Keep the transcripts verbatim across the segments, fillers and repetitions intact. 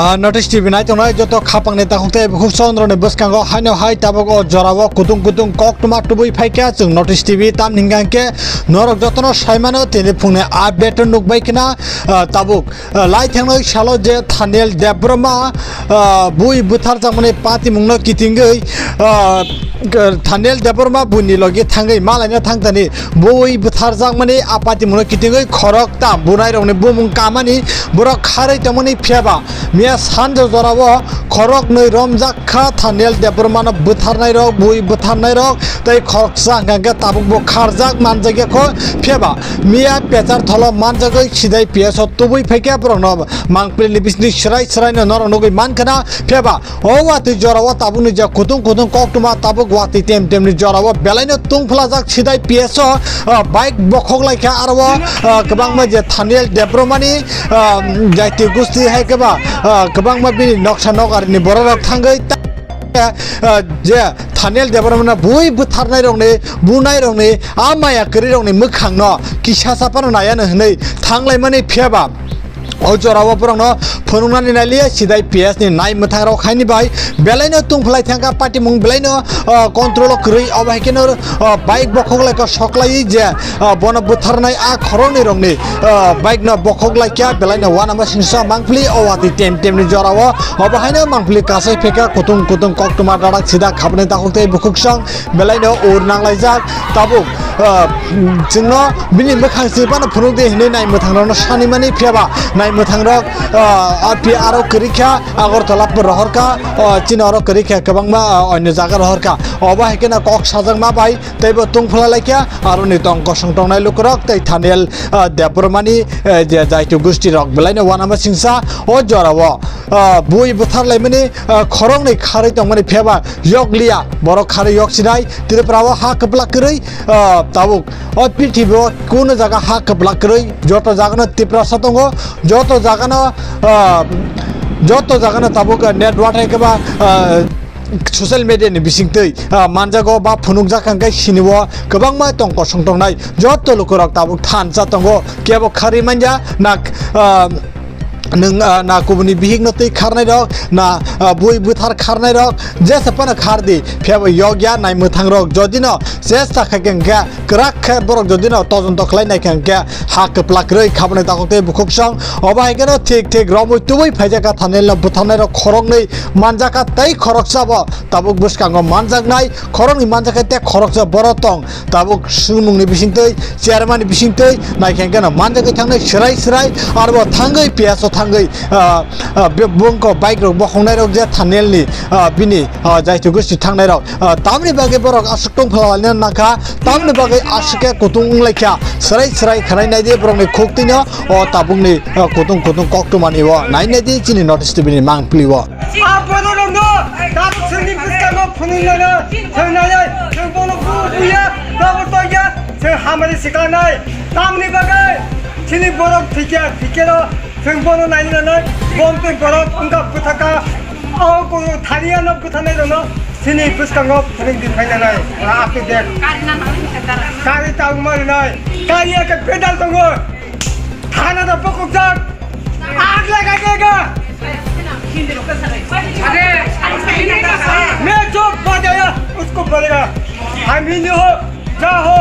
Ah, North East T V nai tongnai joto khapangni takhuk tei bukhuk chondroni bwskango haino hai tabuk o jorao kutung kutung koktwma tubui phaikha chwng North East T V, tamni hwnkha hwnkhe norok jotono saimano tini phungni update o nukbai khna, ah, tabuk, ah, lai thangnai salo je Thaniel Debbarma, ah, bui bwtharjakmani patimungno kitingwi, ah, Thaniel Debbarma buini logi thangwi malaina thangtani bui bwtharjakmani a patimungno kitingwi khorok ta bunairokni bumung kamani borok kharwi tongmani phiyaba miya sanjo jorao khoroknwi romjak kha Thaniel Debbarmano bwtharnairok, bui bwtharnairok tei khoroksa hwnkha hwnkhe tabukbo kharjak manjakya kho phiyaba miya pechar tholo manjagwi sidai P S o tubui phaikha borokno mangpilni bisingtwi swrai swraino norok nugwi mankhana phiyaba O watwi jorao tabukni je kutung kutung koktwma tabuk watwi tem temni jorao belaino tungphlajak sidai P S o, ah, bike bokhok laikha aro o, ah, kwbangma je Thaniel Debbarmani, ah, jaiti gusti hai khe ba, ah, kwbangma bini noksa nokarini bororok thangwi ta-, ah, je Thaniel Debbarmano bui bwtharnairokni, bunairokni, a maya kwrwirokni mwkhangno kisa saphano naiya hwnwi thanglaimani phiyaba. O jorao borokno phunuknani nai liya, sidai P S ni nai mwthangrok haini bai belaino tungphlai thangkha, patimung belaino, ah, control o kwrwi, obo hai kheno, ah, bike bokhok laikha soklaiwi je, ah, bono bwtharnai a khoroknwi rokni, ah, bike no bokhok laikha, belaino uanama singsa mangpili o watwi tem temni jorao, obo haino mangpili kasai phekha kutung kutung koktwma dadak sida khabani takhuk tei bukhuk song. Belaino ur nanglaijak tabuk, ah, chwngno bini mwkhang se phano phunukdi hinwi nai mwthangrokno sanimani phiyaba nai mwthangrok, ah, ah, phi aro kwrwikha Agartala rohorkha, ah, chini oro kwrwikha kwbangma, ah, onyo jaga rohorkha obo hai kheno kok sajakma bai teibo tungphla laikha aroni tong kosong tongnai lukurok tei Thaniel, ah, Debbarmani, eh, je jaitu gusti rok belaino uanama singsa o jorao, ah, bui bwtharlaimani, ah, khoroknwi kharwi tongmani phiyaba Yokliya, borok kharwi yok sinai, Tripura o ha kwplak kwrwi, ah, tabuk. O prithibi o kunu jaga ha kwplak kwrwi, joto jagano Tiprasa tongo, joto jagano, ah, joto jagano tabuk, ah, network hai khe ba, ah, social media ni bisingtwi, ah, manjago ba phunukjak hwnkhe sini o kwbangma tong kosong tongnai, joto lukurok tabuk thansa tongo, kebo kharwi manya na, ah, Nwng, ah, na kubuni bihikno twi kharnai rok, na, ah, bui bwthar kharnai rok, jesa phano khar di, phiya bo yokya nai mwthang rok. Jodi no chesta khai khe hwnkhe kwrak khe borok jodi no todonto khlai nai khe hwnkhe ha kwplak rwi khaboni takhuk tei bukhuk song. Obo hai kheno thik thik romwi tubui phaijak kha Thaniel no bwtharnai rok khoroknwi manjak kha tei khoroksa bo tabuk bwskango manjaknai khoroknwi manjak kha tei khoroksa borok tong. Tabuk sumungni bisingtwi, chairman ni bisingtwi, naikhe hwnkhe no manjagwi thangnai swrai swrai, arbo thangwi P S o thangwi, ah, ah, be-, bongko bike rok bokhongnai rok je Thaniel ni, ah, bini, ah, jaitu gosti thangnai rok, ah, tamni bagwi borok aswk tongphla laina nangkha, tamni bagwi aswk khe kutung wnglaikha, swrai swrai khanai naidi borokni khuktwino, o tabukni, ah, kutung kutung koktwmani o nai naidi chini North East T V ni mangpili o. A borok rokno tabuk chwngni bwskango phunuknano chwng nai, chwng bono bu buya, tabuk toya, chwng hamari siklanai. Tamni bagwi chini borok thikya, thikyano chwng bono naini nanai, bom twi borok wngkha bwthakha. O ku-, thaniyano bwthanai rokno chini bwskango phunuk di phainanai, up to date. Kari tabuk ma rinai, kari eke pedal tongo. Thana da pokok jak. Aag laga dega. मैं जो बजाया, उसको बोलेगा। हम हिंदू हो, क्या हो,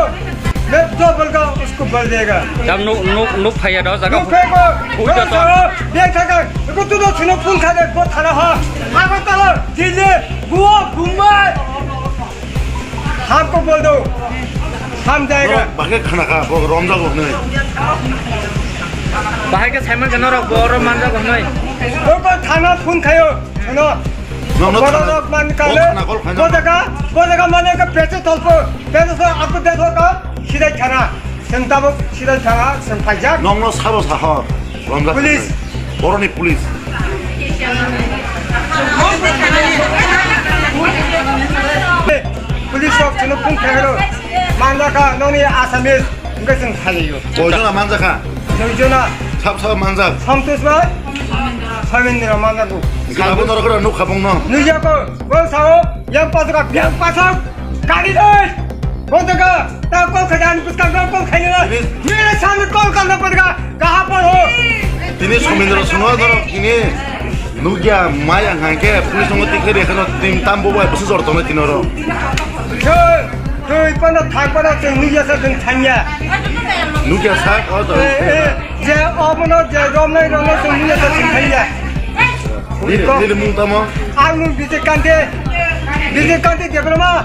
मैं जो बोलगा, उसको बोल देगा। Tam nuk, nuk, nuk phaiya do jaga. Nuk phaiya ko, uja to. Dia kata, ko tu do chino pun khade, ko thana ha. Agartala, Delhi, Goa, Mumbai. Hamko bol do. Ham jayega. Bahai khe khana kha, bo romjak lok nai. Bahai khe Simon Jano rok bo oro manjak lok nai. Oko thana phone khayo. Ano. Nono bodo thana. Rok man kale. Bo khana kol khaina. Bo jaga, bo jaga mane ka peche tolpo. Peche so aku dekho ka sidai thana. Chwng tabuk sidai thana, chwng phaijak. Nokno sabo saho, romjak. Police. Boroni police. Police rok chwngno phone khairo. Manjakha nokni Assamese, hwnkhe chwng phailaio. Koijona manjakha? Duijona. Sab sab manjak. Santosh bai, Samindra manjago. Hwnkhe abo norok nukha bongno. Nuijako, bo sao, yang pasaka, yang pasok, gari doi. Bo jaga, ta kol khaja. Ang bwskango call khaina. Nini sami call khaina pwdga kaha por ho. Tini Somindra swngo norok tini nukya mai ang hangke police tongo tikhe rekheno tini tam bo bai bwswk jor tongnai tini oro. Twi, twi pano thang pano chwng nukya sa chwng thangya. Nukya sa o to. Eh, eh, je obono je romnai romno chwng nukya sa chwng thangya. Nini, nini mung tamo? Ang nung Bijay Kanti. Bijay Kanti Debbarma.